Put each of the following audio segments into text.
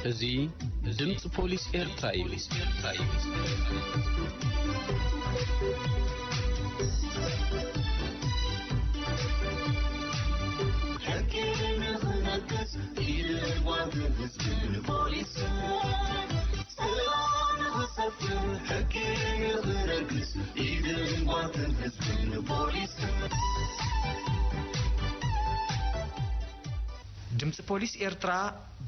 እዚ ድምፂ ፖሊስ ኤርትራ እዩ። ሕጊ ንኽነግስ ኢድን ጓንትን ህዝብን ፖሊስን፣ ሰላም ንኽሰፍን ሕጊ ንኽነግስ ኢድን ጓንትን ህዝብን ፖሊስን። ድምፂ ፖሊስ ኤርትራ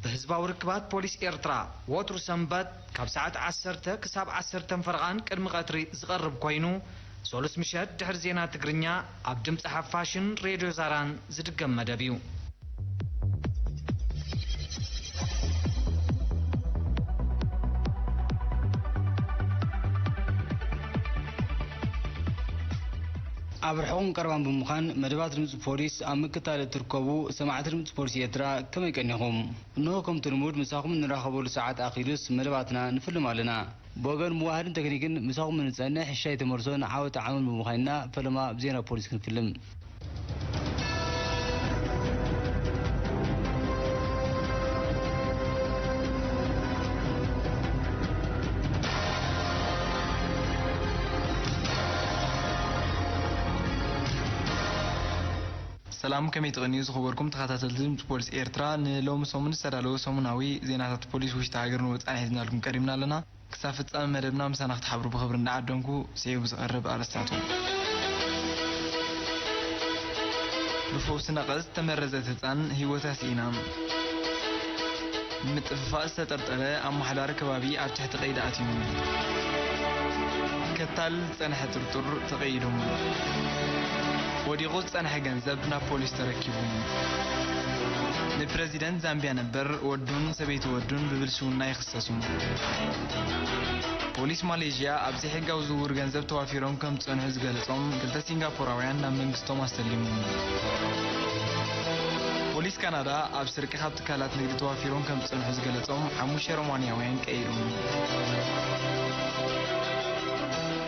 ብህዝባዊ ርክባት ፖሊስ ኤርትራ ወትሩ ሰንበት ካብ ሰዓት ዓሰርተ ክሳብ ዓሰርተ ፈረቓን ቅድሚ ቀትሪ ዝቐርብ ኮይኑ፣ ሰሉስ ምሸት ድሕሪ ዜና ትግርኛ ኣብ ድምፂ ሓፋሽን ሬድዮ ዛራን ዝድገም መደብ እዩ። ኣብ ርሑቕን ቀረባን ብምዃን መደባት ድምፂ ፖሊስ ኣብ ምክታል እትርከቡ ሰማዕቲ ድምፂ ፖሊስ ኤርትራ ከመይ ቀኒኹም? እንሆ ከምቲ ልሙድ ምሳኹም እንራኸበሉ ሰዓት ኣኺሉስ መደባትና ንፍልም ኣለና። ብወገን መዋህድን ቴክኒክን ምሳኹም እንጸንሕ ሻይ ተመርሶን ዓወት ዓመል ብምዃንና ፈለማ ብዜና ፖሊስ ክንፍልም። ሰላም፣ ከመይ ትቕንዩ ዝኸበርኩም ተኸታተልቲ ድምፂ ፖሊስ ኤርትራ? ንሎሚ ሰሙን ዝተዳለወ ሰሙናዊ ዜናታት ፖሊስ ውሽጢ ሃገርን ወፃእን ሒዝናልኩም ቀሪብና ኣለና። ክሳብ ፍጻመ መደብና ምሳና ክትሓብሩ ብኽብሪ እንዳዓደምኩ፣ ስዒቡ ዝቐርብ ኣርእስታቱ። ብፈውሲ ነቐዝ ዝተመረዘት ህጻን ህይወታ ስኢና። ምጥፍፋእ ዝተጠርጠረ ኣመሓዳሪ ከባቢ ኣብ ትሕቲ ቀይዲ ኣትዩ። ከታልል ዝጸንሐ ጥርጡር ተቐይዱ። ወዲቑ ዝጸንሐ ገንዘብ ናብ ፖሊስ ተረኪቡ። ንፕረዚደንት ዛምቢያ ነበር ወዱን ሰበይቲ ወዱን ብብልሽውና ይኽሰሱ። ፖሊስ ማሌዥያ ኣብ ዘይሕጋዊ ዝውውር ገንዘብ ተዋፊሮም ከም ዝጸንሑ ዝገለጾም ክልተ ሲንጋፖራውያን ናብ መንግስቶም ኣሰሊሙ። ፖሊስ ካናዳ ኣብ ስርቂ ካብ ትካላት ንግዲ ተዋፊሮም ከም ዝጸንሑ ዝገለጾም ሓሙሽተ ሮማንያውያን ቀይዱ።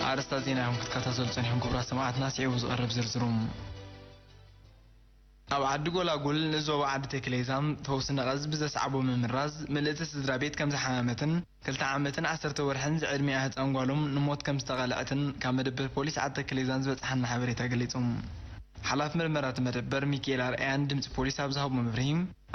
ኣርእስታት ዜና ኢኹም ክትከታተሉ ጸኒሕኩም ክቡራት ሰማዕትና፣ ስዒቡ ዝቐርብ ዝርዝሩ። ኣብ ዓዲ ጎላጉል ንዞባ ዓዲ ተክሌዛም ፈውሲ ነቐዝ ብዘስዓቦ ምምራዝ ምልእቲ ስድራ ቤት ከም ዝሓመመትን ክልተ ዓመትን ዓሰርተ ወርሕን ዝዕድሚኣ ህፃን ጓሎም ንሞት ከም ዝተቐልዐትን ካብ መደበር ፖሊስ ዓዲ ተክሌዛን ዝበፅሓና ሓበሬታ ገሊፁ። ሓላፊ ምርመራ እቲ መደበር ሚካኤል ኣርኣያ ንድምፂ ፖሊስ ኣብ ዝሃቦ መብርሂ፣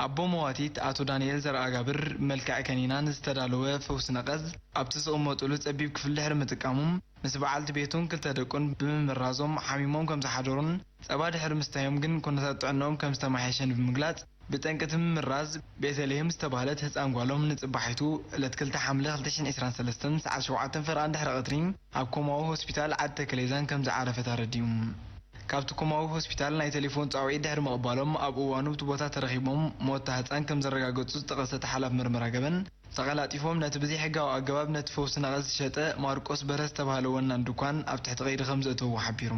ኣቦ መዋቲት ኣቶ ዳንኤል ዘርኣጋብር ብመልክዕ ከኒና ንዝተዳለወ ፈውሲ ነቐዝ ኣብቲ ዝቕመጡሉ ፀቢብ ክፍሊ ድሕሪ ምጥቃሙ ምስ በዓልቲ ቤቱን ክልተ ደቁን ብምምራዞም ሓሚሞም ከም ዝሓደሩን ጸባ ድሕሪ ምስታዮም ግን ኩነታት ጥዕናኦም ከም ዝተማሓየሸን ብምግላጽ፣ ብጠንቂ እቲ ምምራዝ ቤተልሔም ዝተባህለት ህጻን ጓሎም ንጽባሒቱ ዕለት ክልተ ሓምለ ክልተ ሽሕን ዕስራን ሰለስተን ሰዓት ሸውዓተን ፈረቓን ድሕሪ ቀትሪ ኣብ ኮማዊ ሆስፒታል ዓዲ ተክሌዛን ከም ዝዓረፈት ኣረዲኡ። ካብቲ ኮማዊ ሆስፒታል ናይ ቴሌፎን ጻውዒት ድሕሪ ምቕባሎም ኣብ እዋኑ ኣብቲ ቦታ ተረኺቦም ሞት እታ ህጻን ከም ዘረጋገጹ ዝጠቐሰ እቲ ሓላፊ ምርመራ ገበን፣ ተቐላጢፎም ነቲ ብዘይሕጋዊ ኣገባብ ነቲ ፈውሲ ነቐዝ ዝሸጠ ማርቆስ በርሀ ዝተባህለ ወናን ድኳን ኣብ ትሕቲ ቀይዲ ከም ዘእተውዎ ሓቢሩ።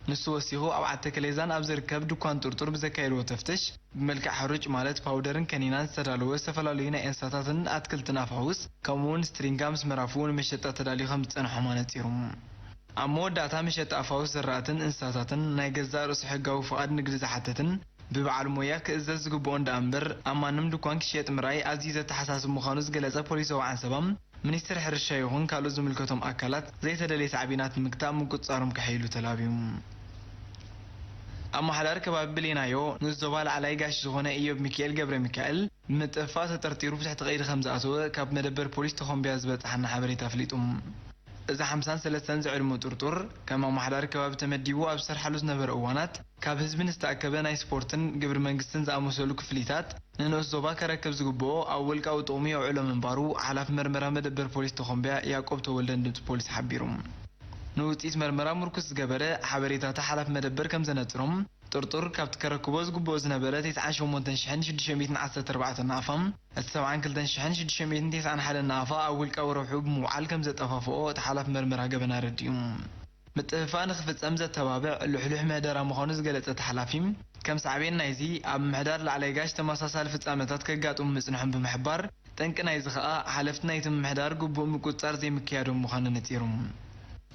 ንሱ ወሲኹ፣ ኣብ ዓዲ ተክሌዛን ኣብ ዝርከብ ድኳን ጥርጡር ብዘካየድዎ ተፍትሽ፣ ብመልክዕ ሕሩጭ ማለት ፓውደርን ከኒናን ዝተዳለወ ዝተፈላለዩ ናይ እንስሳታትን ኣትክልትን ኣፋውስ፣ ከምኡ እውን ስትሪንጋ ምስ መራፍኡ ንመሸጣ ተዳልዩ ከም ዝጸንሖም ኣነጺሩ። ኣብ መወዳእታ፣ መሸጣ ኣፋውስ ዝራእትን እንስሳታትን ናይ ገዛእ ርእሱ ሕጋዊ ፍቓድ ንግዲ ዝሓተትን ብበዓል ሞያ ክእዘዝ ዝግብኦን ደኣ እምበር፣ ኣብ ማንም ድኳን ክሽየጥ ምርኣይ ኣዝዩ ዘተሓሳስብ ምዃኑ ዝገለጸ ፖሊሳዊ ዓንሰባ፣ ሚኒስትሪ ሕርሻ ይኹን ካልኦት ዝምልከቶም ኣካላት ዘይተደልየ ሳዕቤናት ንምግታእ ምቁጽጻሮም ከሐይሉ ተላብዩ። ኣመሓዳሪ ከባቢ ብሌናዮ ንኡስ ዞባ ላዕላይ ጋሽ ዝኾነ ኢዮብ ሚካኤል ገብረ ሚካኤል ብምጥፍፋእ ተጠርጢሩ ብትሕቲ ቀይዲ ከም ዝኣተወ ካብ መደበር ፖሊስ ተኾምቢያ ዝበጽሓና ሓበሬታ ኣፍሊጡ። እዚ ሓምሳን ሰለስተን ዝዕድሙ ጥርጡር፣ ከም ኣመሓዳሪ ከባቢ ተመዲቡ ኣብ ዝሰርሓሉ ዝነበረ እዋናት፣ ካብ ህዝቢ ንዝተኣከበ ናይ ስፖርትን ግብሪ መንግስትን ዝኣመሰሉ ክፍሊታት ንንኡስ ዞባ ከረክብ ዝግብኦ ኣብ ውልቃዊ ጥቕሙ የውዕሎ ምንባሩ ሓላፊ መርመራ መደበር ፖሊስ ተኾምቢያ ያዕቆብ ተወልደ ንድምፂ ፖሊስ ሓቢሩ። ንውፅኢት መርመራ ምርኩስ ዝገበረ ሓበሬታታ ሓላፊ መደበር ከም ዘነፅሮም፣ ጥርጡር ካብቲ ከረክቦ ዝግብኦ ዝነበረ ተስዓን ሸሞንተን ሽሕን ሽዱሽተ ሚእትን ዓሰርተ ኣርባዕተ ናቕፋ፣ እቲ ሰብዓን ክልተን ሽሕን ሽዱሽተ ሚእትን ተስዓን ሓደን ናቕፋ ኣብ ውልቃዊ ረብሑ ብምውዓል ከም ዘጠፋፍኦ እቲ ሓላፊ መርመራ ገበን ኣረዲኡ። ምጥፍፋእ ንኽፍጸም ዘተባብዕ ልሕሉሕ ምህደራ ምዃኑ ዝገለጸ እቲ ሓላፊ፣ ከም ሳዕቤን ናይዚ ኣብ ምምሕዳር ላዕላይ ጋሽ ተመሳሳሊ ፍጻመታት ከጋጥሙ ምጽንሖም ብምሕባር፣ ጠንቂ ናይዚ ከኣ ሓለፍቲ ናይቲ ምምሕዳር ግቡእ ምቁጽጻር ዘይምክያዶም ምዃኑ ነጺሩ።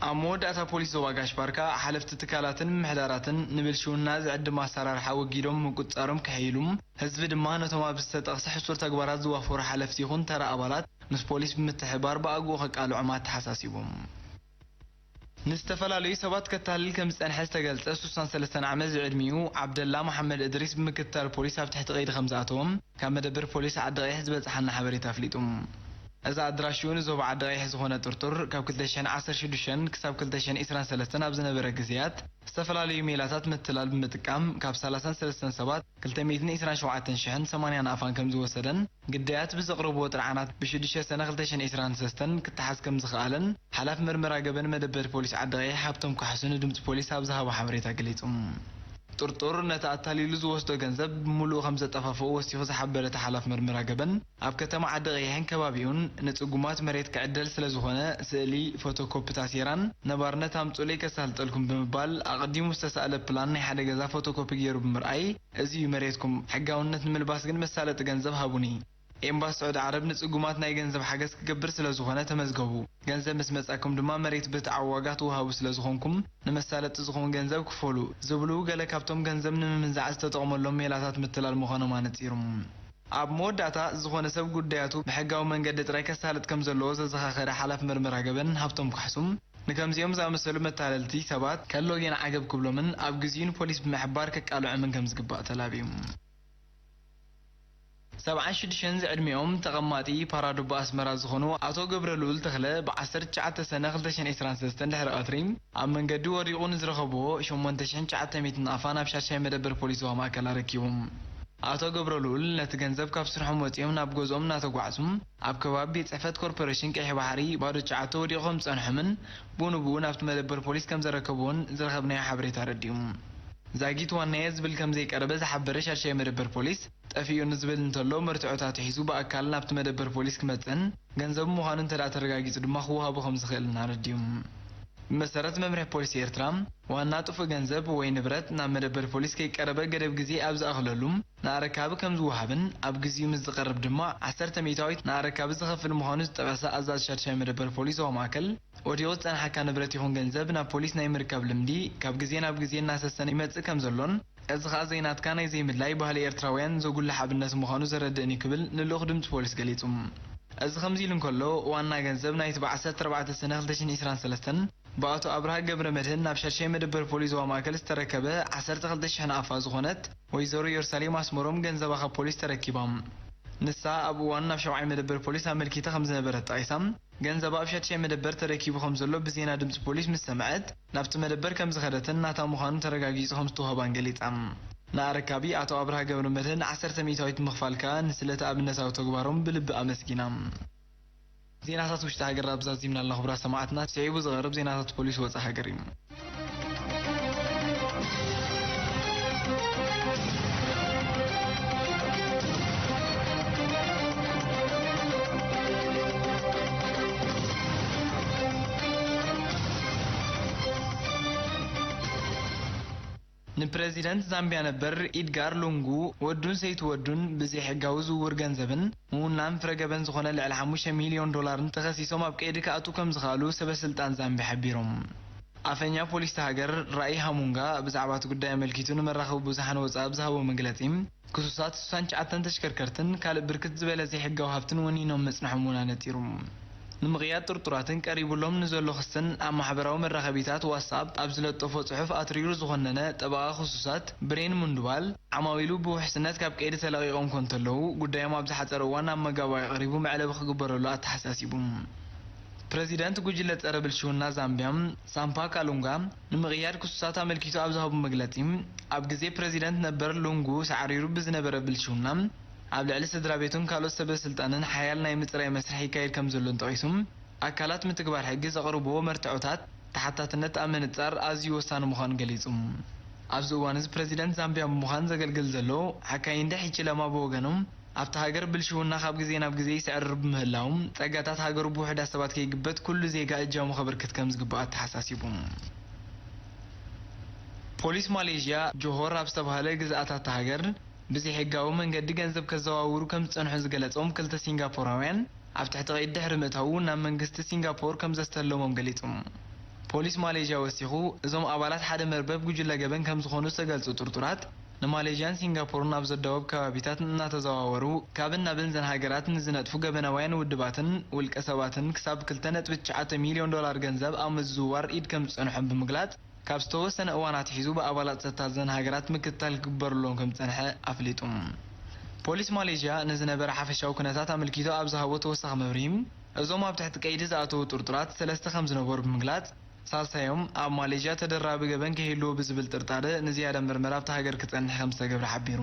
ኣብ መወዳእታ ፖሊስ ዞባ ጋሽ ባርካ ሓለፍቲ ትካላትን ምምሕዳራትን ንብልሽውና ዝዕድም ኣሰራርሓ ወጊዶም ምቁፅፃሮም ክሕይሉ፣ ህዝቢ ድማ ነቶም ኣብዚ ዝተጠቕሰ ሕሱር ተግባራት ዝዋፈሩ ሓለፍቲ ይኹን ተራ ኣባላት ምስ ፖሊስ ብምትሕብባር ብኣግኡ ከቃልዖም ኣተሓሳሲቡ። ንዝተፈላለዩ ሰባት ከታልል ከም ዝጸንሐ ዝተገልጸ ሱሳን ሰለስተን ዓመት ዝዕድሚኡ ዓብደላ መሓመድ እድሪስ ብምክትታል ፖሊስ ኣብ ትሕቲ ቀይዲ ከም ዝኣተዎም ካብ መደበር ፖሊስ ዓዲ ቀይሕ ዝበጽሓና ሓበሬታ ኣፍሊጡ። እዚ ኣድራሽኡ ንዞባ ዓዲ ቀይሕ ዝኾነ ጥርጡር ካብ ክልተ ሽሕን ዓሰርተ ሽዱሽተን ክሳብ ክልተ ሽሕን ዕስራን ሰለስተን ኣብ ዝነበረ ግዜያት ዝተፈላለዩ ሜላታት ምትላል ብምጥቃም ካብ ሰላሳን ሰለስተን ሰባት ክልተ ሚእትን ዕስራን ሸውዓተን ሽሕን ሰማንያን ኣፋን ከም ዝወሰደን ግዳያት ብዘቕረብዎ ጥርዓናት ብሽዱሽተ ሰነ ክልተ ሽሕን ዕስራን ሰለስተን ክተሓዝ ከም ዝኸኣለን ሓላፊ መርመራ ገበን መደበር ፖሊስ ዓዲ ቀይሕ ሃብቶም ካሕሱ ንድምፂ ፖሊስ ኣብ ዝሃቦ ሓበሬታ ገሊጹ። ጥርጡር ነቲ ኣታሊሉ ዝወስዶ ገንዘብ ብምሉኡ ከም ዘጠፋፍኦ ወሲኹ ዝሓበረ እቲ ሓላፊ መርመራ ገበን፣ ኣብ ከተማ ዓዲ ቀይሕን ከባቢኡን ንጽጉማት መሬት ክዕደል ስለ ዝኾነ ስእሊ፣ ፎቶኮፒ ታሴራን ነባርነት ኣምጹለይ ከሳልጠልኩም ብምባል ኣቐዲሙ ዝተሳእለ ፕላን ናይ ሓደ ገዛ ፎቶኮፒ ገይሩ ብምርኣይ፣ እዚ እዩ መሬትኩም፣ ሕጋውነት ንምልባስ ግን መሳለጢ ገንዘብ ሃቡኒ። ኤምባሲ ስዑዲ ዓረብ ንጽጉማት ናይ ገንዘብ ሓገዝ ክገብር ስለ ዝኾነ ተመዝገቡ። ገንዘብ ምስ መጻኩም ድማ መሬት ብርትዓዊ ዋጋ ትወሃቡ ስለ ዝኾንኩም ንመሳለጢ ዝኸውን ገንዘብ ክፈሉ ዝብሉ ገለ ካብቶም ገንዘብ ንምምንዛዕ ዝተጠቕመሎም ሜላታት ምትላል ምዃኖም ኣነጺሩ። ኣብ መወዳእታ ዝኾነ ሰብ ጉዳያቱ ብሕጋዊ መንገዲ ጥራይ ከሳልጥ ከም ዘለዎ ዘዘኻኸረ ሓላፊ መርመራ ገበን ሃብቶም ካሕሱም ንከምዚኦም ዝኣመሰሉ መታለልቲ ሰባት ከሎ ጌና ዓገብ ክብሎምን ኣብ ግዚኡ ንፖሊስ ብምሕባር ከቃልዖምን ከም ዝግባእ ተላብዩ። ሰብዓን ሽዱሽተን ዝዕድሚኦም ተቐማጢ ፓራዱባ ኣስመራ ዝኾኑ ኣቶ ገብረልኡል ተኽለ ብ ዓሰርተ ትሽዓተ ሰነ ክልተ ሽሕን ዕስራን ሰለስተን ድሕሪ ቀትሪ ኣብ መንገዲ ወዲቑ ንዝረኸብዎ ሸሞንተ ሽሕን ትሽዓተ ሚእትን ኣፋ ናብ ሻድሻይ መደበር ፖሊስ ዞባ ማእከል ኣረኪቦም። ኣቶ ገብረልኡል ነቲ ገንዘብ ካብ ስርሖም ወጺኦም ናብ ገዝኦም እናተጓዕዙ ኣብ ከባቢ ቤት ጽሕፈት ኮርፖሬሽን ቀይሕ ባሕሪ ባዶ ትሽዓተ ወዲቑ ከም ዝጸንሖምን ብኡ ንብኡ ናብቲ መደበር ፖሊስ ከም ዘረከብዎን ዝረኸብናዮ ሓበሬታ ኣረዲኡ። ዛጊት ዋናየ ዝብል ከም ዘይቀረበ ዝሓበረ ሻድሻይ መደበር ፖሊስ፣ ጠፊኡ ንዝብል እንተሎ መርትዖታት ሒዙ ብኣካል ናብቲ መደበር ፖሊስ ክመጽእን ገንዘቡ ምዃኑ እንተደኣ ተረጋጊጹ ድማ ክወሃቦ ከም ዝኽእልን ኣረዲኡ። ብመሰረት መምርሒ ፖሊስ ኤርትራ፣ ዋና ጥፉእ ገንዘብ ወይ ንብረት ናብ መደበር ፖሊስ ከይቀረበ ገደብ ግዜ ኣብ ዝኣኽለሉ ንኣረካቢ ከም ዝወሃብን ኣብ ግዜኡ ምስ ዝቐርብ ድማ ዓሰርተ ሚእታዊት ንኣረካቢ ዝኸፍል ምዃኑ ዝጠቐሰ ኣዛዚ ሻድሻይ መደበር ፖሊስ ዞባ ማእከል፣ ወዲቑ ዝጸንሓካ ንብረት ይኹን ገንዘብ ናብ ፖሊስ ናይ ምርካብ ልምዲ ካብ ግዜ ናብ ግዜ እናሰሰነ ይመጽእ ከም ዘሎን፣ እዚ ኸኣ ዘይናትካ ናይ ዘይምድላይ ባህሊ ኤርትራውያን ዘጉልሕ ኣብነት ምዃኑ ዘረድእን እዩ ክብል ንልኡኽ ድምጺ ፖሊስ ገሊጹ። እዚ ከምዚ ኢሉ እንከሎ፣ ዋና ገንዘብ ናይቲ ብ ዓሰርተ ኣርባዕተ ሰነ ክልተ ሽሕን ዕስራን ሰለስተን ብኣቶ ኣብርሃ ገብረ መድህን ናብ ሻድሻይ መደበር ፖሊስ ዞባ ማእከል ዝተረከበ ዓሰርተ ክልተ ሽሕ ናቕፋ ዝኾነት ወይዘሮ ኢየሩሳሌም ኣስመሮም ገንዘባ ካብ ፖሊስ ተረኪባ። ንሳ ኣብ እዋኑ ናብ ሻብዓይ መደበር ፖሊስ ኣመልኪታ ከም ዝነበረት ጠቒሳ፣ ገንዘባ ኣብ ሻድሻይ መደበር ተረኪቡ ከም ዘሎ ብዜና ድምጺ ፖሊስ ምስ ሰምዐት፣ ናብቲ መደበር ከም ዝኸደትን ናታ ምዃኑ ተረጋጊጹ ከም ዝተዋህባን ገሊጻ። ንኣረካቢ ኣቶ ኣብርሃ ገብረመድህን ዓሰርተ ሚእታዊት ብምኽፋል ከኣ ንስለቲ ኣብነታዊ ተግባሮም ብልቢ ኣመስጊና። ዜናታት ውሽጢ ሃገር ኣብዛዚምና ኣለና ክቡራት ሰማዕትና። ስዒቡ ዝቐርብ ዜናታት ፖሊስ ወጻኢ ሃገር እዩ። ንፕረዚደንት ዛምቢያ ነበር ኢድጋር ሉንጉ፣ ወዱን ሰይቲ ወዱን ብዘይሕጋዊ ዝውውር ገንዘብን ምውናን ፍረ ገበን ዝኾነ ልዕሊ ሓሙሽተ ሚልዮን ዶላርን ተኸሲሶም ኣብ ቀይዲ ክኣትዉ ከም ዝኸኣሉ ሰበ ስልጣን ዛምቢያ ሓቢሮም። ኣፈኛ ፖሊስ እታ ሃገር ራኢ ሃሙንጋ ብዛዕባ እቲ ጉዳይ ኣመልኪቱ ንመራኸቢ ብዙሓን ወጻኢ ኣብ ዝሃቦ መግለጺ፣ ክሱሳት ስሳን ትሽዓተን ተሽከርከርትን ካልእ ብርክት ዝበለ ዘይሕጋዊ ሃብትን ወኒኖም ምጽንሖም እውን ኣነጺሩ። ንምቕያድ ጥርጡራትን ቀሪቡሎም ንዘሎ ክስን ኣብ ማሕበራዊ መራኸቢታት ዋትስኣፕ ኣብ ዝለጠፎ ጽሑፍ ኣትሪሩ ዝኾነነ ጠበቓ ክሱሳት ብሬን ሙንዱባል፣ ዓማዊሉ ብውሕስነት ካብ ቀይዲ ተለቒቖም እኮ እንተለዉ፣ ጉዳዮም ኣብ ዝሓጸረ እዋን ናብ መጋባእያ ቀሪቡ መዕለቢ ክግበረሉ ኣተሓሳሲቡ። ፕረዚደንት ጉጅለ ጸረ ብልሽውና ዛምቢያ ሳምፓ ካሉንጋ ንምቕያድ ክሱሳት ኣመልኪቱ ኣብ ዝሃቦ መግለጺ፣ ኣብ ግዜ ፕረዚደንት ነበር ሉንጉ ሳዕሪሩ ብዝነበረ ብልሽውና፣ ኣብ ልዕሊ ስድራ ቤቱን ካልኦት ሰበ ስልጣንን ሓያል ናይ ምጽራይ መስርሕ ይካየድ ከም ዘሎን ጠቒሱ፣ ኣካላት ምትግባር ሕጊ ዘቕርብዎ መርትዖታት ተሓታትነት ኣብ ምንጻር ኣዝዩ ወሳኒ ምዃኑ ገሊጹ። ኣብዚ እዋን እዚ ፕረዚደንት ዛምቢያ ብምዃን ዘገልግል ዘሎ ሓካይንደ ሒቺለማ ብወገኑ፣ ኣብታ ሃገር ብልሽውና ካብ ግዜ ናብ ግዜ ይስዕርር ብምህላው፣ ጸጋታት ሃገሩ ብውሑዳት ሰባት ከይግበት ኩሉ ዜጋ እጃሙ ከበርክት ከም ዝግባእ ኣተሓሳሲቡ። ፖሊስ ማሌዥያ ጆሆር ኣብ ዝተባህለ ግዝኣት እታ ሃገር ብዘይሕጋዊ መንገዲ ገንዘብ ከዘዋውሩ ከም ዝጸንሑ ዝገለጾም ክልተ ሲንጋፖራውያን ኣብ ትሕቲ ቀይዲ ድሕሪ ምእታዉ ናብ መንግስቲ ሲንጋፖር ከም ዘስተለሞም ገሊጹ። ፖሊስ ማሌዥያ ወሲኹ፣ እዞም ኣባላት ሓደ መርበብ ጉጅለ ገበን ከም ዝኾኑ ዝተገልጹ ጥርጡራት፣ ንማሌዥያን ሲንጋፖርን ኣብ ዘዳወብ ከባቢታት እናተዘዋወሩ፣ ካብን ናብን ዘን ሃገራት ንዝነጥፉ ገበናውያን ውድባትን ውልቀ ሰባትን ክሳብ ክልተ ነጥቢ ትሽዓተ ሚልዮን ዶላር ገንዘብ ኣብ ምዝውዋር ኢድ ከም ዝጸንሖም ብምግላጽ፣ ካብ ዝተወሰነ እዋን ኣትሒዙ ብኣባላት ጸጥታ ዘን ሃገራት ምክትታል ክግበረሎም ከም ዝጸንሐ ኣፍሊጡ። ፖሊስ ማሌዥያ ንዝነበረ ሓፈሻዊ ኩነታት ኣመልኪቱ ኣብ ዝሃቦ ተወሳኺ መብርሂ፣ እዞም ኣብ ትሕቲ ቀይዲ ዝኣተዉ ጥርጡራት ሰለስተ ከም ዝነበሩ ብምግላጽ፣ ሳልሳዮም ኣብ ማሌዥያ ተደራቢ ገበን ከይህልዎ ብዝብል ጥርጣረ ንዝያዳ ምርመራ ኣብታ ሃገር ክጸንሕ ከም ዝተገብረ ሓቢሩ።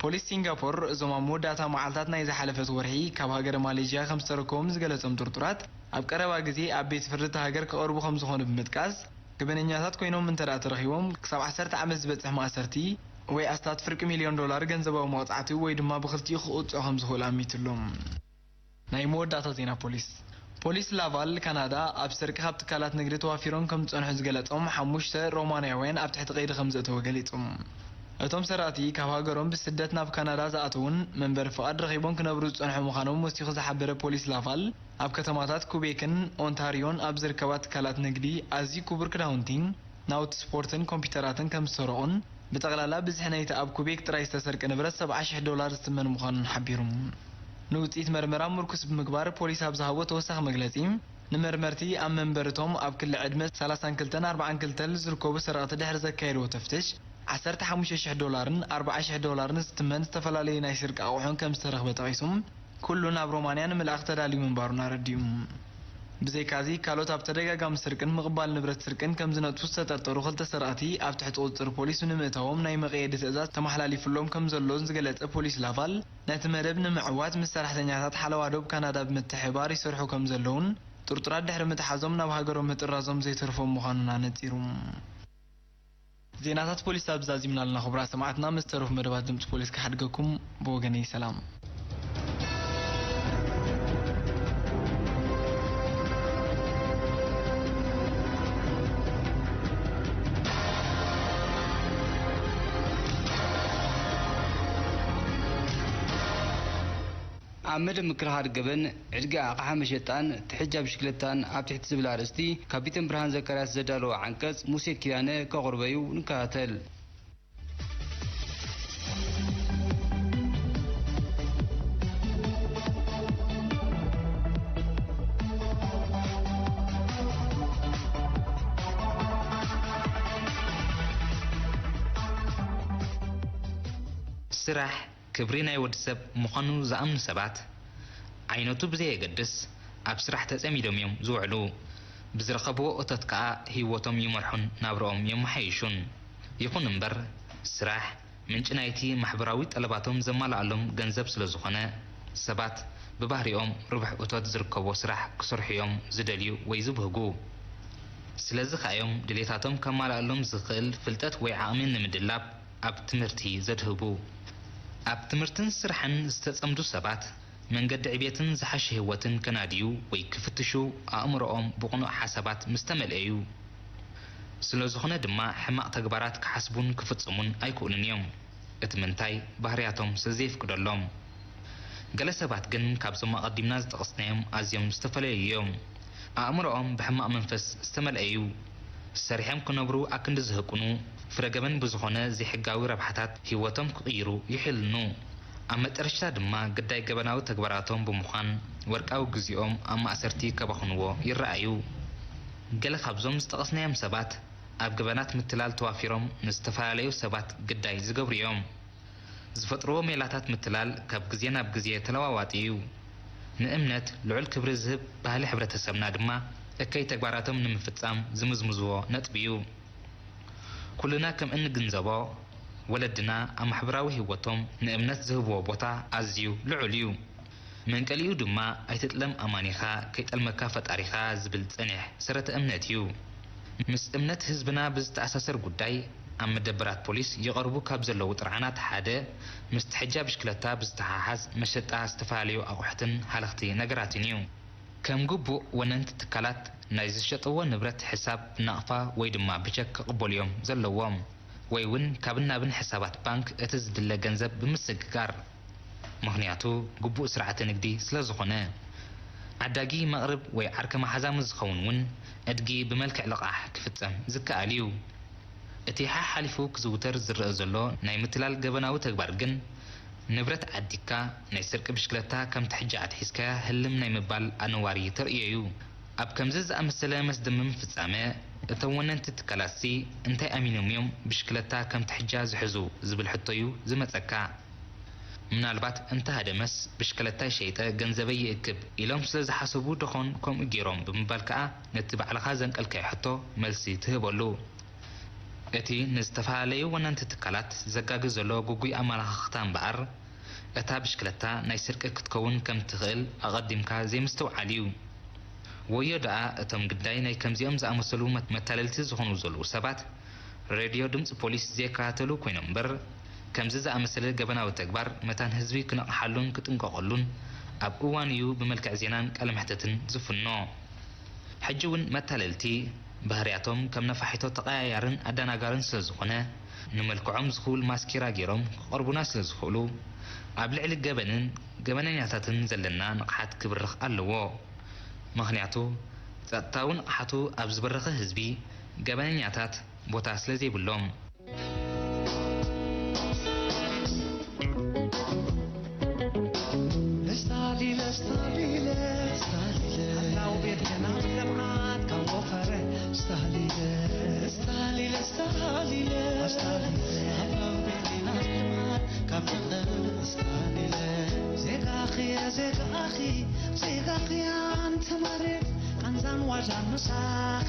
ፖሊስ ሲንጋፖር፣ እዞም ኣብ መወዳእታ መዓልታት ናይ ዝሓለፈት ወርሒ ካብ ሃገረ ማሌዥያ ከም ዝተረከቦም ዝገለጾም ጥርጡራት፣ ኣብ ቀረባ ግዜ ኣብ ቤት ፍርዲ እታ ሃገር ክቐርቡ ከም ዝኾኑ ብምጥቃስ፣ ገበነኛታት ኮይኖም እንተ ደኣ ተረኺቦም፣ ክሳብ ዓሰርተ ዓመት ዝበጽሕ ማእሰርቲ ወይ ኣስታት ፍርቂ ሚልዮን ዶላር ገንዘባዊ መቕጻዕቲ ወይ ድማ ብኽልቲኡ ክቕጽዑ ከም ዝኽእሉ ኣሚቱሎም። ናይ መወዳእታ ዜና ፖሊስ። ፖሊስ ላቫል ካናዳ፣ ኣብ ስርቂ ካብ ትካላት ንግዲ ተዋፊሮም ከም ዝጸንሑ ዝገለጾም ሓሙሽተ ሮማንያውያን ኣብ ትሕቲ ቀይዲ ከም ዘእተወ ገሊጹ። እቶም ሰራቕቲ ካብ ሃገሮም ብስደት ናብ ካናዳ ዝኣተዉን መንበሪ ፍቓድ ረኺቦም ክነብሩ ዝጸንሑ ምዃኖም ወሲኹ ዝሓበረ ፖሊስ ላቫል፣ ኣብ ከተማታት ኩቤክን ኦንታሪዮን ኣብ ዝርከባ ትካላት ንግዲ ኣዝዩ ክቡር ክዳውንቲ፣ ናውቲ ስፖርትን ኮምፒተራትን ከም ዝሰረቑን፣ ብጠቕላላ ብዝሒ ናይቲ ኣብ ኩቤክ ጥራይ ዝተሰርቀ ንብረት ሰብዓ ሽሕ ዶላር ዝትመን ምዃኑን ሓቢሩ። ንውጽኢት መርመራ ምርኩስ ብምግባር፣ ፖሊስ ኣብ ዝሃቦ ተወሳኺ መግለጺ፣ ንመርመርቲ ኣብ መንበሪ እቶም ኣብ ክሊ ዕድመ ሰላሳን ክልተን ኣርባዓን ክልተን ዝርከቡ ሰረቕቲ ድሕሪ ዘካየድዎ ተፍትሽ፣ ዓሰርተ ሓሙሽተ ሽሕ ዶላርን ኣርብዓ ሽሕ ዶላርን ዝትመን ዝተፈላለዩ ናይ ስርቂ ኣቑሑን ከም ዝተረኽበ ጠቒሱ፣ ኩሉ ናብ ሮማንያ ንምልኣኽ ተዳልዩ ምንባሩን ኣረዲኡ። ብዘይካዚ፣ ካልኦት ኣብ ተደጋጋሚ ስርቅን ምቕባል ንብረት ስርቅን ከም ዝነጥፉ ዝተጠርጠሩ ክልተ ሰረቕቲ ኣብ ትሕቲ ቁጽጽር ፖሊስ ንምእታዎም ናይ መቐየዲ ትእዛዝ ተመሓላሊፉሎም ከም ዘሎን ዝገለጸ ፖሊስ ላቫል፣ ነቲ መደብ ንምዕዋት ምስ ሰራሕተኛታት ሓለዋ ዶብ ካናዳ ብምትሕብባር ይሰርሑ ከም ዘለውን ጥርጡራት ድሕሪ ምትሓዞም ናብ ሃገሮም ምጥራዞም ዘይተርፎም ምዃኑን ኣነጺሩ። ዜናታት ፖሊስ ኣብዚ ዛዚምና ኣለና። ክቡራት ሰማዕትና፣ ምስ ተረፉ መደባት ድምጺ ፖሊስ ክሓድገኩም። ብወገነይ ሰላም። ኣብ መደብ ምክልኻል ገበን፣ ዕድጊ ኣቕሓ መሸጣን ትሕጃ ብሽክለታን ኣብ ትሕቲ ዝብል ኣርእስቲ ካፒተን ብርሃን ዘካርያስ ዘዳለዎ ዓንቀጽ ሙሴ ኪዳነ ከቕርበዩ ንከታተል። ስራሕ ክብሪ ናይ ወዲ ሰብ ምዃኑ ዝኣምኑ ሰባት፣ ዓይነቱ ብዘየገድስ ኣብ ስራሕ ተጸሚዶም እዮም ዝውዕሉ። ብዝረኸብዎ እቶት ከኣ ህይወቶም ይመርሑን ናብርኦም የመሓይሹን። ይኹን እምበር፣ ስራሕ ምንጪ ናይቲ ማሕበራዊ ጠለባቶም ዘማልኣሎም ገንዘብ ስለ ዝኾነ፣ ሰባት ብባህሪኦም ርቡሕ እቶት ዝርከቦ ስራሕ ክሰርሑ እዮም ዝደልዩ ወይ ዝብህጉ። ስለዚ ከኣ እዮም ድሌታቶም ከማልኣሎም ዝኽእል ፍልጠት ወይ ዓቕሚ ንምድላብ ኣብ ትምህርቲ ዘድህቡ። ኣብ ትምህርትን ስራሕን ዝተጸምዱ ሰባት፣ መንገዲ ዕቤትን ዝሓሸ ህይወትን ከናድዩ ወይ ክፍትሹ ኣእምሮኦም ብቕኑዕ ሓሳባት ምስ ተመልኤ እዩ። ስለ ዝኾነ ድማ ሕማቕ ተግባራት ክሓስቡን ክፍጽሙን ኣይክእሉን እዮም። እቲ ምንታይ ባህርያቶም ስለ ዘየፍቅደሎም። ገለ ሰባት ግን ካብዞም ኣቐዲምና ዝጠቐስናዮም ኣዝዮም ዝተፈላለዩ እዮም። ኣእምሮኦም ብሕማቕ መንፈስ ዝተመልአ እዩ። ሰሪሖም ክነብሩ ኣክንዲ ዝህቅኑ፣ ፍረ ገበን ብዝኾነ ዘይሕጋዊ ረብሓታት ህይወቶም ክቕይሩ ይሕልኑ። ኣብ መጨረሽታ ድማ ግዳይ ገበናዊ ተግባራቶም ብምዃን ወርቃዊ ግዜኦም ኣብ ማእሰርቲ ከባኽንዎ ይረኣዩ። ገለ ካብዞም ዝጠቐስናዮም ሰባት ኣብ ገበናት ምትላል ተዋፊሮም ንዝተፈላለዩ ሰባት ግዳይ ዝገብሩ እዮም። ዝፈጥርዎ ሜላታት ምትላል ካብ ግዜ ናብ ግዜ ተለዋዋጢ እዩ። ንእምነት ልዑል ክብሪ ዝህብ ባህሊ ሕብረተሰብና ድማ እከይ ተግባራቶም ንምፍጻም ዝምዝምዝዎ ነጥቢ እዩ። ኩልና ከም እንግንዘቦ፣ ወለድና ኣብ ማሕበራዊ ህይወቶም ንእምነት ዝህብዎ ቦታ ኣዝዩ ልዑል እዩ። መንቀሊኡ ድማ "ኣይትጥለም ኣማኒኻ፣ ከይጠልመካ ፈጣሪኻ" ዝብል ጸኒሕ ሰረተ እምነት እዩ። ምስ እምነት ህዝብና ብዝተኣሳሰር ጉዳይ፣ ኣብ መደበራት ፖሊስ ይቐርቡ ካብ ዘለዉ ጥርዓናት ሓደ፣ ምስቲ ሕጃ ብሽክለታ ብዝተሓሓዝ መሸጣ ዝተፈላለዩ ኣቑሑትን ሃለኽቲ ነገራትን እዩ። ከም ግቡእ፣ ወነንቲ ትካላት ናይ ዝሸጥዎ ንብረት ሕሳብ ብናቕፋ ወይ ድማ ብቸክ ክቕበሉ እዮም ዘለዎም። ወይ እውን ካብን ናብን ሕሳባት ባንክ እቲ ዝድለ ገንዘብ ብምስግጋር። ምኽንያቱ ግቡእ ስርዓተ ንግዲ ስለ ዝኾነ። ዓዳጊ መቕርብ ወይ ዓርከ መሓዛ ምስ ዝኸውን እውን እድጊ ብመልክዕ ልቓሕ ክፍጸም ዝከኣል እዩ። እቲ ሓሓሊፉ ክዝውተር ዝረአ ዘሎ ናይ ምትላል ገበናዊ ተግባር ግን፣ ንብረት ዓዲግካ ናይ ስርቂ ብሽክለታ ከምቲ ሕጂ ኣትሒዝካያ ህልም ናይ ምባል ኣነዋሪ ተርእዮ እዩ። ኣብ ከምዚ ዝኣመሰለ መስደምም ፍጻመ፣ እቶም ወነንቲ ትካላትሲ እንታይ ኣሚኖም እዮም ብሽክለታ ከምቲ ሕጃ ዝሕዙ ዝብል ሕቶ እዩ ዝመጸካ። ምናልባት እንተሃደመስ ብሽክለታይ ሸይጠ ገንዘበይ ይእክብ ኢሎም ስለ ዝሓሰቡ ደኾን ከምኡ ገይሮም ብምባል ከኣ ነቲ ባዕልኻ ዘንቀልካዮ ሕቶ መልሲ ትህበሉ። እቲ ንዝተፈላለዩ ወነንቲ ትካላት ዘጋግዝ ዘሎ ግጉይ ኣመላኻኽታ እምበኣር፣ እታ ብሽክለታ ናይ ስርቂ ክትከውን ከም ትኽእል ኣቐዲምካ ዘይምስትውዓል እዩ። ወዮ ደኣ እቶም ግዳይ ናይ ከምዚኦም ዝኣመሰሉ መት-፣ መታለልቲ ዝኾኑ ዘለዉ ሰባት፣ ሬድዮ ድምፂ ፖሊስ ዘይከታተሉ ኮይኖም እምበር፣ ከምዚ ዝኣመሰለ ገበናዊ ተግባር መታን ህዝቢ ክነቕሓሉን ክጥንቀቐሉን ኣብ እዋን እዩ ብመልክዕ ዜናን ቃለ መሕትትን ዝፍኖ። ሕጂ እውን መታለልቲ ባህርያቶም ከም ነፋሒቶ ተቐያያርን ኣደናጋርን ስለ ዝኾነ፣ ንመልክዖም ዝኽውል ማስኪራ ገይሮም ክቐርቡና ስለ ዝኽእሉ፣ ኣብ ልዕሊ ገበንን ገበነኛታትን ዘለና ንቕሓት ክብርኽ ኣለዎ። ምኽንያቱ፣ ጸጥታዊ ንቕሓቱ ኣብ ዝበረኸ ህዝቢ፣ ገበነኛታት ቦታ ስለ ዘይብሎም። ስታሊለ፣ ስታሊለ፣ ስታሊለ፣ ኣላው ቤት ገና ልምዓት ካብ ወፈረ። ስታሊለ፣ ስታሊለ፣ ስታሊለ፣ ስታሊለ፣ ኣላው ቤት ገና ልምዓት ካብ ፍቕሪ። ስታሊለ፣ ዜጋኺ፣ ዜጋኺ፣ ዜጋኺ ኣንቲ መሬት ቃንዛን ዋዛን ምሳኺ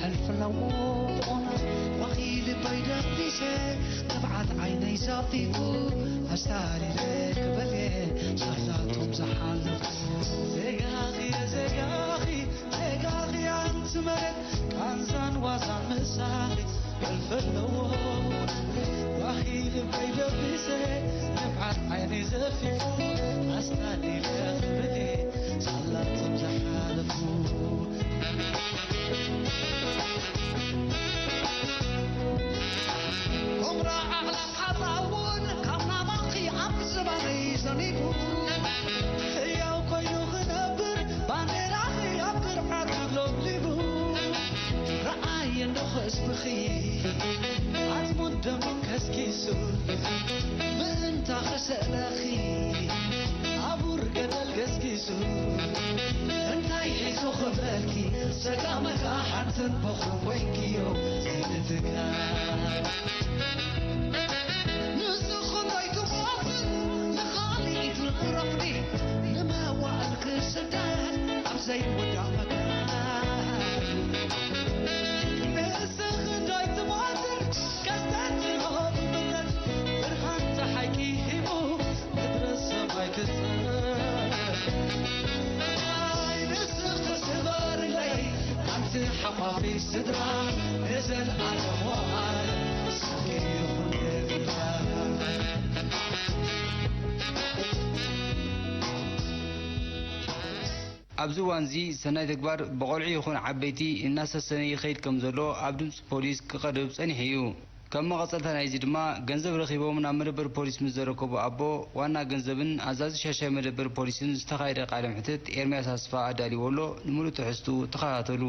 ሕልፍ ኣለዎ ብቑና ዋኺ ልበይ ደቢሰ ትብዓት ዓይነይ ዘፊፉ ኣስታሊለ ክበል ሳላቶም ዝሓለፉ ዜጋኺ ዜጋኺ ዜጋኺ ኣንቲ መሬት ቃንዛን ዋዛን ምሳኺ ሕልፍ ኣለዎ ዋኺ ልበይ ደቢሰ ትብዓት ዓይነይ ዘፊፉ ኣስታሊለ ክበል ሳላቶም ዝሓለፉ ቁምራ ዓቕላ ሓራ እውን ካብ ናባኺ ኣብ ዝባነይ ዘኒቡ ህያው ኮይኑ ክነብር ባንዴራኺ ኣብ ብርዓት ክብሎ ኣቕሊቡ ረኣየ እንዶ ህዝብኺ ኣጽሙን ደሙን ከስኪሱ ምእንታ ክስእለኺ ኣቡር ገደል ገስጊሱ እንታይ ሒዙ ክብለልኪ ሰጋመጋ ሓንትን በኹር ኮይንክዮ ዘይትትካ ንስኹም ኣይትሞትን ንኻልኢት ንረኽቢ ንመዋእል ክስደድ ኣብ ዘይውዳእ መካን ንስኺ ዶ ኣይትሞትን ቀስተ ትረኽቢ ምረት ብርሃን ጸሓይኪ ሂቡ ምድሪ ሰማይ ክጸ ንስኺ ስበርለይ ኣንቲ ሓቋፊ ስድራ ንዘለኣለሙ ዓለም ስምኪ ይኹን ክብራ ኣብዚ እዋንዚ ሰናይ ተግባር ብቖልዑ ይኹን ዓበይቲ እናሰሰነ ይኸይድ ከም ዘሎ ኣብ ድምፂ ፖሊስ ክቐርብ ጸኒሑ እዩ። ከም መቐጸልታ ናይዚ ድማ ገንዘብ ረኺቦም ናብ መደበር ፖሊስ ምስ ዘረከቡ ኣቦ ዋና ገንዘብን ኣዛዚ ሻሻይ መደበር ፖሊስን ዝተኻየደ ቃለ መሕትት ኤርምያስ ኣስፋ ኣዳልዎ ኣሎ። ንምሉእ ትሕዝትኡ ተኸታተሉ።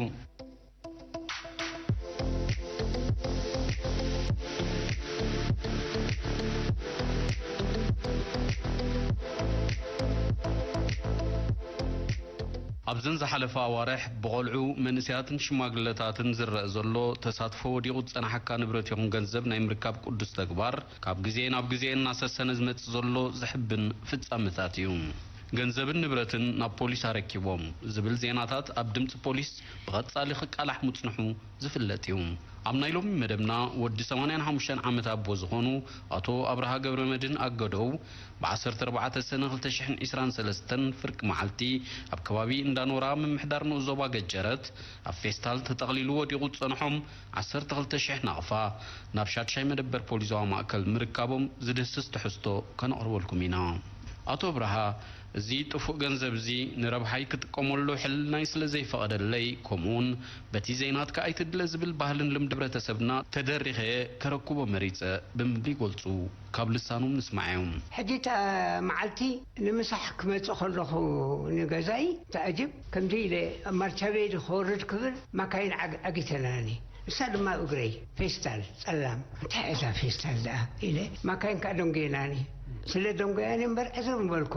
ኣብዘን ዝሓለፋ ኣዋርሕ ብቖልዑ፣ መንእሰያትን ሽማግለታትን ዝረአ ዘሎ ተሳትፎ ወዲቑ ዝጸናሓካ ንብረት ይኹን ገንዘብ ናይ ምርካብ ቅዱስ ተግባር ካብ ግዜ ናብ ግዜ እናሰሰነ ዝመጽእ ዘሎ ዘሕብን ፍጻመታት እዩ። ገንዘብን ንብረትን ናብ ፖሊስ ኣረኪቦም ዝብል ዜናታት ኣብ ድምጺ ፖሊስ ብቐጻሊ ክቃላሕ ምጽንሑ ዝፍለጥ እዩ። ኣብ ናይ ሎሚ መደብና ወዲ ሰማንያን ሓሙሽተን ዓመት ኣቦ ዝኾኑ ኣቶ ኣብርሃ ገብረመድህን ኣገደው ብ ዓሰርተ ኣርባዕተ ሰነ ክልተ ሽሕን ዕስራን ሰለስተን ፍርቂ መዓልቲ ኣብ ከባቢ እንዳኖራ ምምሕዳር ንኡስ ዞባ ገጀረት ኣብ ፌስታል ተጠቕሊሉ ወዲቑ ዝጸንሖም ዓሰርተ ክልተ ሽሕ ናቕፋ ናብ ሻድሻይ መደበር ፖሊስ ዞባ ማእከል ምርካቦም ዝድህስስ ትሕዝቶ ከነቕርበልኩም ኢና። ኣቶ ኣብርሃ እዚ ጥፉእ ገንዘብ እዚ ንረብሓይ ክጥቀመሉ ሕልናይ ስለ ዘይፈቐደለይ፣ ከምኡውን በቲ ዘይናትካ ኣይትድለ ዝብል ባህልን ልምዲ ሕብረተሰብና ተደሪኸ ከረክቦ መሪጸ ብምብል ይገልጹ። ካብ ልሳኖም ንስማዓዮም። ሕጂ እታ መዓልቲ ንምሳሕ ክመጽእ ከለኹ ንገዛይ ተኣጅብ ከምዚ ኢለ ኣብ ማርቻቤዲ ክወርድ ክብል ማካይን ዓግ-፣ ዓጊተናኒ። ንሳ ድማ እግረይ ፌስታል ጸላም። እንታይ እዛ ፌስታል ደኣ ኢለ ማካይን ከኣ ደንጎየናኒ። ስለ ደንጎያኒ እምበር ዕዝር ምበልኩ።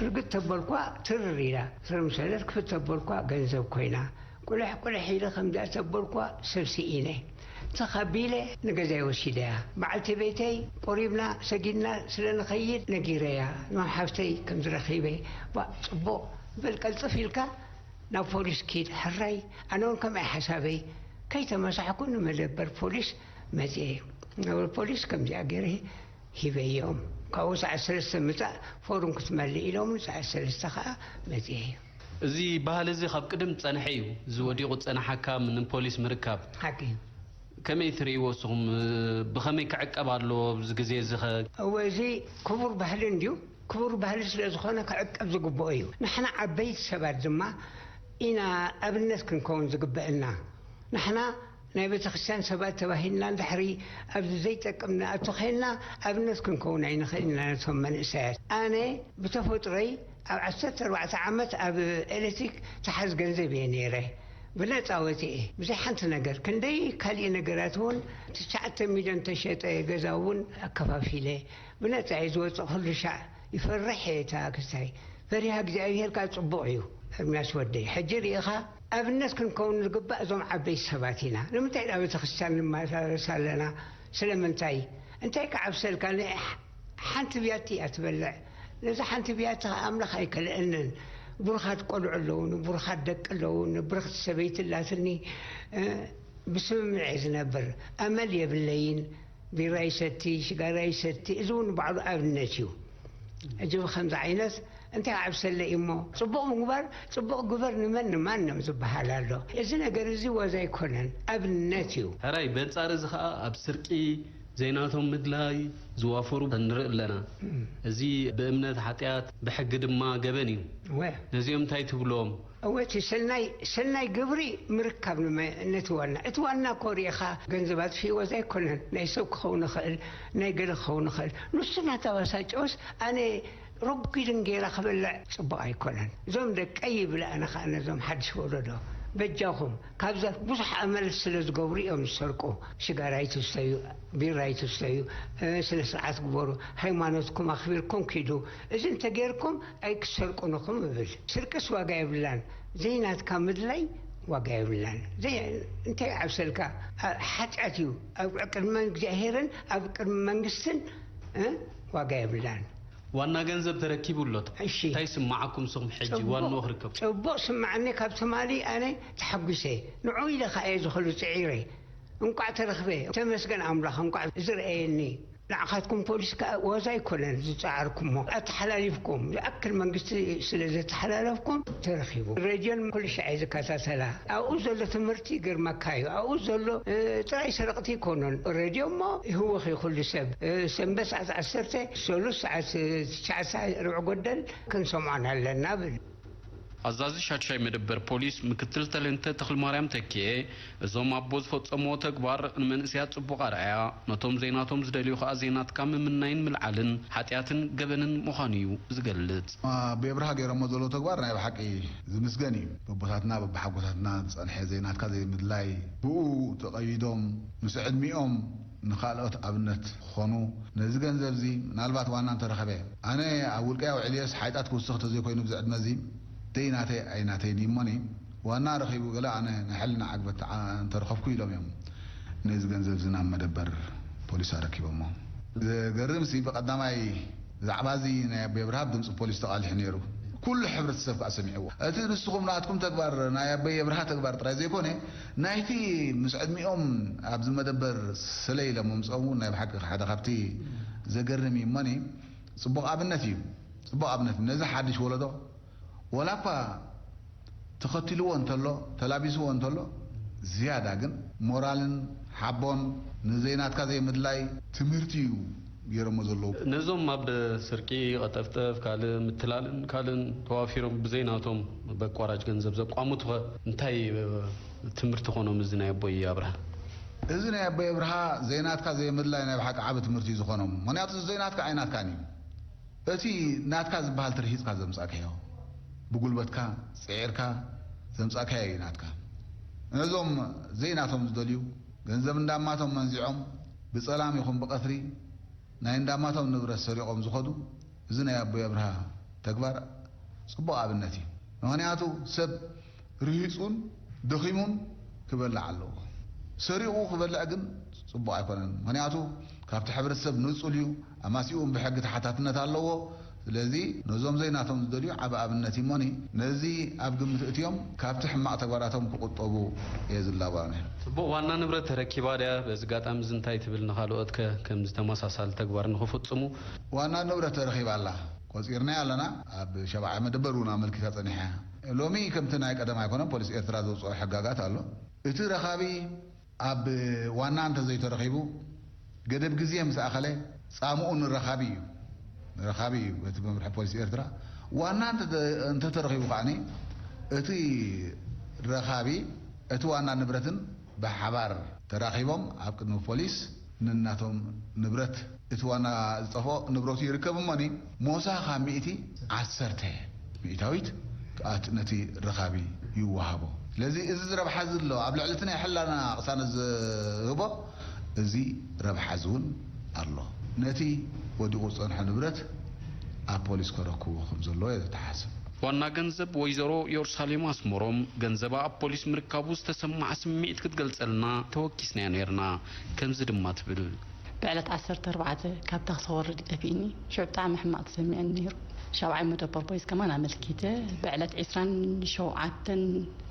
ርግጥ ተበልኳ ትርር ኢላ። ስር ምሰለት ክፍት ተበልኳ ገንዘብ ኮይና። ቁልሕ ቁልሕ ኢለ ከምዚኣ ተበልኳ ሰብ ስኢነ። ተኸቢለ ንገዛይ ወሲደያ። በዓልቲ ቤተይ ቆሪብና ሰጊድና ስለ ንኸይድ ነጊረያ። እዞም ሓፍተይ ከም ዝረኺበ፣ "ባ፣ ጽቡቕ፣ በል ቀልጥፍ ኢልካ ናብ ፖሊስ ኪድ፣ ሕራይ፣ ኣነ እውን ከምኣ ሓሳበይ፣ ከይተመሳሕኩ ንመደበር ፖሊስ መጽኤ። ናብ ፖሊስ ከምዚኣ ገይረ ሂበዮም። ካብኡ ሰዓት ሰለስተ ምጻእ ፎርም ክትመልእ ኢሎም፣ ሰዓት ሰለስተ ከኣ መጽኤ። እዚ ባህሊ እዚ ካብ ቅድም ዝጸንሐ እዩ። እዚ ወዲቑ ዝጸንሓካ ምን ፖሊስ ምርካብ። ሓቂ እዩ። ከመይ ትርእይዎ እስኹም? ብኸመይ ክዕቀብ ኣለዎ ኣብዚ ግዜ እዚ ኸ? እወ፣ እዚ ክቡር ባህሊ እንድዩ። ክቡር ባህሊ ስለ ዝኾነ ክዕቀብ ዝግብኦ እዩ። ንሕና ዓበይቲ ሰባት ድማ ኢና ኣብነት ክንከውን ዝግበአና። ንሕና ናይ ቤተክርስትያን ሰባት ተባሂልና እንድሕሪ ኣብዚ ዘይጠቅም ንኣቱ ኸይንና ኣብነት ክንከውን ኣይንኽእል ኢና ነቶም መንእሰያት። ኣነ ብተፈጥሮይ ኣብ ዓሰርተ ኣርባዕተ ዓመት ኣብ ኤሌክትሪክ ተሓዝ ገንዘብ እየ ነይረ። ብነጻ ወጺኤ። ብዘይ ሓንቲ ነገር። ክንደይ ካሊእ ነገራት እውን ትሽዓተ ሚልዮን ተሸጠ ገዛ እውን ኣከፋፊለ። ብነጻ እየ ዝወጽእ። ኩሉ ሻዕ ይፈርሕ እየ። እታ ክስታይ ፈሪሃ እግዚኣብሄር ከኣ ጽቡቕ እዩ። ኤርምያስ ወደይ፣ ሕጂ ርኢኻ ኣብነት ክንከውን ዝግባእ እዞም ዓበይቲ ሰባት ኢና። ንምንታይ ናብ ቤተክርስትያን ንመላለስ ኣለና? ስለምንታይ? እንታይ ክዓብሰልካ? ን-፣ ሓንቲ ብያቲ እያ ትበልዕ። ነዛ ሓንቲ ብያቲ ከኣ ኣምላኽ ኣይከልአንን። ብሩኻት ቆልዑ ኣለዉኒ፣ ብሩኻት ደቂ ኣለዉኒ፣ ብርኽቲ ሰበይቲ ኣላትኒ። እ፣ ብስምምዕ እየ ዝነብር። ኣመል የብለይን። ቢራ ይሰቲ፣ ሽጋራ ይሰቲ፣ እዚ እውን ባዕሉ ኣብነት እዩ። ሕጂ ብኸምዚ ዓይነት እንታይ ዓብሰለ እሞ? ጽቡቕ ምግባር፣ ጽቡቕ ግበር ንመን ንማንም ዝበሃል ኣሎ። እዚ ነገር እዚ ዋዛ ኣይኮነን፣ ኣብነት እዩ። ሕራይ፣ በንጻር እዚ ኸኣ ኣብ ስርቂ፣ ዘይናቶም ምድላይ ዝዋፈሩ ንርኢ ኣለና። እም። እዚ ብእምነት ሓጢኣት፣ ብሕጊ ድማ ገበን እዩ። እወ። ነዚኦም እንታይ ትብሎም? እወ፣ እቲ ሰናይ፣ ሰናይ ግብሪ ምርካብ ንመ-፣ ነቲ ዋና። እቲ ዋና እኮ ርኢኻ ገንዘብ ኣጥፊእዎ ዘይኮነን፣ ናይ ሰብ ክኸውን ይኽእል፣ ናይ ገለ ክኸውን ይኽእል። ንሱ እናተባሳጨወስ ኣነ ረጒድን ጌራ ክበልዕ ጽቡቕ ኣይኮነን። እዞም ደቀይ ይብል ኣነ ኸኣ ነዞም ሓድሽ ወለዶ፣ በጃኹም፣ ካብዛ ብዙሕ ኣመል ስለ ዝገብሩ እዮም ዝሰርቁ። ሽጋራ ኣይትስተዩ፣ ቢራ ኣይትስተዩ፣ እ፣ ስነ ስርዓት ግበሩ፣ ሃይማኖትኩም ኣኽቢርኩም ኪዱ። እዚ እንተጌርኩም ኣይክሰርቁን ኢኹም እብል። ስርቅስ ዋጋ የብላን፣ ዘይናትካ ምድላይ ዋጋ የብላን። ዘይ-፣ እንታይ ይዓብሰልካ? ኣ-፣ ሓጢኣት እዩ። ኣብ ቅድሚ እግዚኣብሄርን ኣብ ቅድሚ መንግስትን፣ እ፣ ዋጋ የብላን። ዋና ገንዘብ ተረኪቡ ኣሎ። እሺ። እንታይ ይስምዓኩም ንስኹም ሕጂ ጽቡቕ፣ ዋንኡ ክርከብ? ጽቡቕ ስምዓኒ። ካብ ትማሊ ኣነ ተሓጒሰ። ንዑ ኢለ ከኣ እየ ዝኸሉ ጽዒረ። እንቋዕ ተረኽበ። ተመስገን ኣምላኽ፣ እንቋዕ ዝረኣየኒ። ንዓኻትኩም ፖሊስ ከኣ ዋዛ ኣይኮነን ዝጸዓርኩሞ። ኣተሓላሊፍኩም፣ ዝኣክል መንግስቲ ስለ ዘተሓላለፍኩም ተረኺቡ። ሬድዮን ኩሉ ሻዕ እየ ዝከታተላ። ኣብኡ ዘሎ ትምህርቲ ይገርመካ እዩ። ኣብኡ ዘሎ፣ እ፣ ጥራይ ሰረቕቲ ኣይኮኑን። ሬድዮ እሞ ይህወኽ እዩ ኩሉ ሰብ። እ፣ ሰንበት ሰዓት ዓሰርተ፣ ሰሉስ ሰዓት፣ እ፣ ትሽዓተ ርብዒ ጎደል ክንሰምዖን ኣለና ብል። ኣዛዚ ሻድሻይ መደበር ፖሊስ ምክትል ተለንተ ተኽለማርያም ተኪኤ፣ እዞም ኣቦ ዝፈጸምዎ ተግባር ንመንእሰያት ጽቡቕ ኣርኣያ፣ ነቶም ዘይናቶም ዝደልዩ ከኣ ዘይናትካ ምምናይን ምልዓልን ሓጢኣትን ገበንን ምዃኑ እዩ ዝገልጽ። ኣቦ የብርሃ ገይሮሞ ዘለዉ ተግባር ናይ ብሓቂ ዝምስገን እዩ። በቦታትና በብሓጎታትና ዝጸንሐ ዘይናትካ ዘይምድላይ፣ ብኡ ተቐይዶም ምስ ዕድሚኦም ንኻልኦት ኣብነት ክኾኑ፣ ነዚ ገንዘብ እዚ ምናልባት ዋና እንተረኸበ፣ ኣነ ኣብ ውልቀይ ኣውዒለዮስ ሓይጣት ክውስኽ ተዘይኮይኑ ብዚ ዕድመ እዚ ደይ ናተይ ኣይናተይን እዩ እሞኒ፣ ዋና ረኺቡ ገለ ኣነ ንሕልና ዓግበት ተዓ-፣ እንተረኸብኩ ኢሎም እዮም ነዚ ገንዘብ እዚ ናብ መደበር ፖሊስ ኣረኪቦሞ። ዘገርም ሲ ብቐዳማይ ብዛዕባ እዚ ናይ ኣቦ የብርሃ ድምፂ ፖሊስ ተቓሊሑ ነይሩ። ኩሉ ሕብረተሰብ ከኣ ሰሚዕዎ። እቲ ንስኹም ናትኩም ተግባር፣ ናይ ኣቦ የብርሃ ተግባር ጥራይ ዘይኮነ፣ ናይቲ ምስ ዕድሚኦም ኣብዚ መደበር ስለ ኢሎም ምምፅኦም እውን ናይ ብሓቂ ሓደ ካብቲ ዘገርም እዩ። እሞኒ፣ ጽቡቕ ኣብነት እዩ። ጽቡቕ ኣብነት ነዚ ሓድሽ ወለዶ፣ ወላ እኳ ተኸቲልዎ እንተሎ፣ ተላቢስዎ እንተሎ፣ ዝያዳ ግን ሞራልን ሓቦን፣ ንዘይናትካ ዘይምድላይ ትምህርቲ እዩ። ገይሮሞ ዘለዉ። ነዞም ኣብ ስርቂ፣ ቀጠፍጠፍ፣ ካልእ ምትላልን ካልእን ተዋፊሮም ብዘይናቶም በቋራጭ ገንዘብ ዘቋምቱኸ እንታይ ትምህርቲ ኮኖም? እዚ ናይ ኣቦይ ኣብርሃ እዚ ናይ ኣቦይ ኣብርሃ ዘይናትካ ዘይምድላይ ናይ ብሓቂ ዓቢ ትምህርቲ እዩ ዝኾኖም። ምኽንያቱ እዚ ዘይናትካ ኣይናትካን እዩ። እቲ ናትካ ዝበሃል ትርሂጽካ ዘምጻእካዮ፣ ብጉልበትካ ጽዒርካ ዘምጻእካዮ እዩ ናትካ። ነዞም ዘይናቶም ዝደልዩ፣ ገንዘብ እንዳማቶም መንዚዖም ብጸላም ይኹን ብቐትሪ ናይ እንዳማቶም ንብረት ሰሪቖም ዝኸዱ፣ እዚ ናይ ኣቦይ ኣብርሃ ተግባር ጽቡቕ ኣብነት እዩ። ምኽንያቱ ሰብ ርሂጹን ደኺሙን ክበልዕ ኣለዎ። ሰሪቑ ክበልዕ ግን ጽቡቕ ኣይኮነን። ምኽንያቱ ካብቲ ሕብረተሰብ ንጹል እዩ፣ ኣማሲኡ እውን ብሕጊ ተሓታትነት ኣለዎ። ስለዚ ነዞም ዘይናቶም ዝደልዩ ዓቢ ኣብነት እዩ እሞኒ፣ ነዚ ኣብ ግምት እትዮም ካብቲ ሕማቕ ተግባራቶም ክቑጠቡ እየ ዝላቦ ኣነ። ጽቡቕ፣ ዋና ንብረት ተረኪባ ድያ? በዚ ኣጋጣሚ እዚ እንታይ ትብል? ንኻልኦት ከ ከምዚ ተመሳሳሊ ተግባር ንኽፍጽሙ? ዋና ንብረት ተረኺባ ኣላ። ቆጺርናያ ኣለና። ኣብ ሻብዓይ መደበር እውን ኣመልኪታ ጸኒሓ እያ። ሎሚ ከምቲ ናይ ቀደም ኣይኮነን። ፖሊስ ኤርትራ ዘውጽኦ ሕጋጋት ኣሎ። እቲ ረኻቢ ኣብ ዋና እንተዘይተረኺቡ፣ ገደብ ግዜ ምስ ኣኸለ ጻምኡ ንረኻቢ እዩ። ንረኻቢ እዩ በቲ መምርሒ ፖሊስ ኤርትራ። ዋና እንተ-፣ እንተተረኺቡ ከዓኒ እቲ ረኻቢ እቲ ዋና ንብረትን ብሓባር ተራኺቦም ኣብ ቅድሚ ፖሊስ ንናቶም ንብረት፣ እቲ ዋና ዝጠፍኦ ንብረቱ ይርከብ እሞኒ፣ ሞሳ ካብ ሚእቲ ዓሰርተ ሚእታዊት ከኣ ነቲ ረኻቢ ይወሃቦ። ስለዚ እዚ ረብሓ እዚ ኣሎ፣ ኣብ ልዕሊ እቲ ናይ ሕላና ቅሳነት ዝህቦ እዚ ረብሓ እዚ እውን ኣሎ። ነቲ ወዲቑ ዝጸንሖ ንብረት ኣብ ፖሊስ ከረክቦ ከም ዘለዎ እየ ዝተሓስብ። ዋና ገንዘብ ወይዘሮ ዮርሳሌም ኣስመሮም ገንዘባ ኣብ ፖሊስ ምርካቡ ዝተሰምዓ ስምዒት ክትገልጸልና ተወኪስናያ ነይርና። ከምዚ ድማ ትብል። ብዕለት ዓሰርተ ኣርባዕተ ካብታ ክተወርድ እዩ ጠፊእኒ። ሽዑ ብጣዕሚ ሕማቕ ተሰሚዕኒ ነይሩ። ሻብዓይ መደበር ፖሊስ ከማን ኣመልኪተ። ብዕለት ዕስራን ሸውዓተን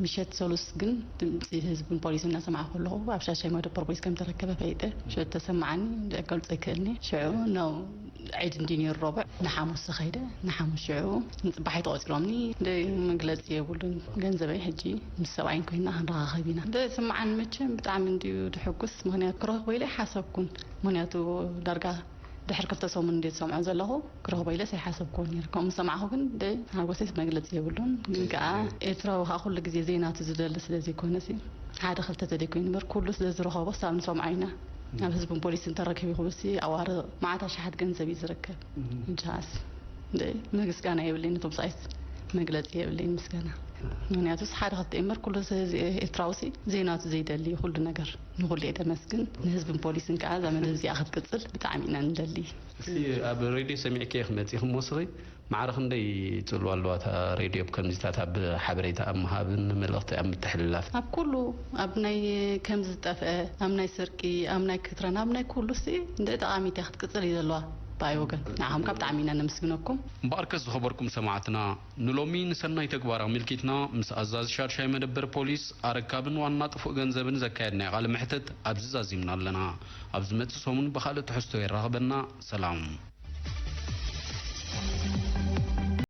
ምሸት ሰሉስ ግን ድምፂ ህዝብን ፖሊስን እናሰማዕኩ ከለኹ ኣብ ሻሻይ መደበር ፖሊስ ከም ተረከበ ፈሊጠ። ሽዑ ተሰማዓኒ፣ ክገልፆ ኣይክእልኒ። ሽዑ ነው ዒድ እንዲ ነይሩ ረቡዕ፣ ንሓሙስ ዝኸይደ፣ ንሓሙስ ሽዑ ንፅባሕ ተቖፂሮምኒ። እንደ መግለፂ የብሉን። ገንዘበይ ሕጂ ምስ ሰብኣይን ኮይና ክንረኻኸብ ኢና። እንደ ስምዓኒ መቸም ብጣዕሚ እንድዩ ድሕጉስ፣ ምኽንያቱ ክረኽቦ ኢለ ኣይሓሰብኩን። ምኽንያቱ ዳርጋ ድሕሪ ክልተ ሰሙን እንደ ዝሰምዖ ዘለኹ፣ ክረኽቦ ኢለስ ኣይሓሰብኩን ነይረ። ከምኡ ምስ ሰማዕኹ ግን እንደ ሓጎሰይስ መግለፂ የብሉን። ግን ከዓ ኤርትራዊ ከዓ ኩሉ ግዜ ዘይናቱ ዝደሊ ስለ ዘይኮነሲ፣ ሓደ ክልተ ተደይኮይኑ እምበር ኩሉ ስለ ዝረኸቦ ክሳብ ንሰምዖ ኢና። ኣብ ህዝብን ፖሊስን ተረኪቡ ክብልሲ ኣዋርቕ መዓት ኣሽሓት ገንዘብ እዩ ዝርከብ። እንጃስ እንደ ምስጋና የብለይ ነቶም ሰብኣይስ መግለፂ የብለይ ምስጋና። ምክንያቱስ ሓደ ክልተ እምበር ኩሉ ህዝቢ ኤርትራውሲ ዘይናቱ ዘይደሊ ኩሉ ነገር ንኩሉ እየ ደመስግን። ንህዝብን ፖሊስን ከዓ እዛ መደብ እዚኣ ክትቅፅል ብጣዕሚ ኢና ንደሊ። እስቲ ኣብ ሬድዮ ሰሚዕክየ ክመፂ ክመወስኺ ማዕረ ክንደይ ጽልዋ ኣለዋ እታ ሬድዮ ኣብ ከምዚታት ኣብ ሓበሬታ ኣብ ምሃብን መልእኽቲ ኣብ ምትሕልላፍ? ኣብ ኩሉ፣ ኣብ ናይ ከም ዝጠፍአ፣ ኣብ ናይ ስርቂ፣ ኣብ ናይ ክትረን፣ ኣብ ናይ ኩሉ ሲ እንደ ጠቓሚት እያ ክትቅጽል እዩ ዘለዋ። ብኣይ ወገን ንዓኹም ካብ ብጣዕሚ ኢና ነመስግነኩም። እምበኣርከስ ዝኸበርኩም ሰማዕትና ንሎሚ ንሰናይ ተግባር ኣመልኪትና ምስ ኣዛዚ ሻድሻይ መደበር ፖሊስ ኣረካብን ዋና ጥፉእ ገንዘብን ዘካየድናዮ ቃለ መሕትት ኣብዚ ዛዚምና ኣለና። ኣብ ዝመጽእ ሰሙን ብኻልእ ትሕዝቶ የራኽበና። ሰላም።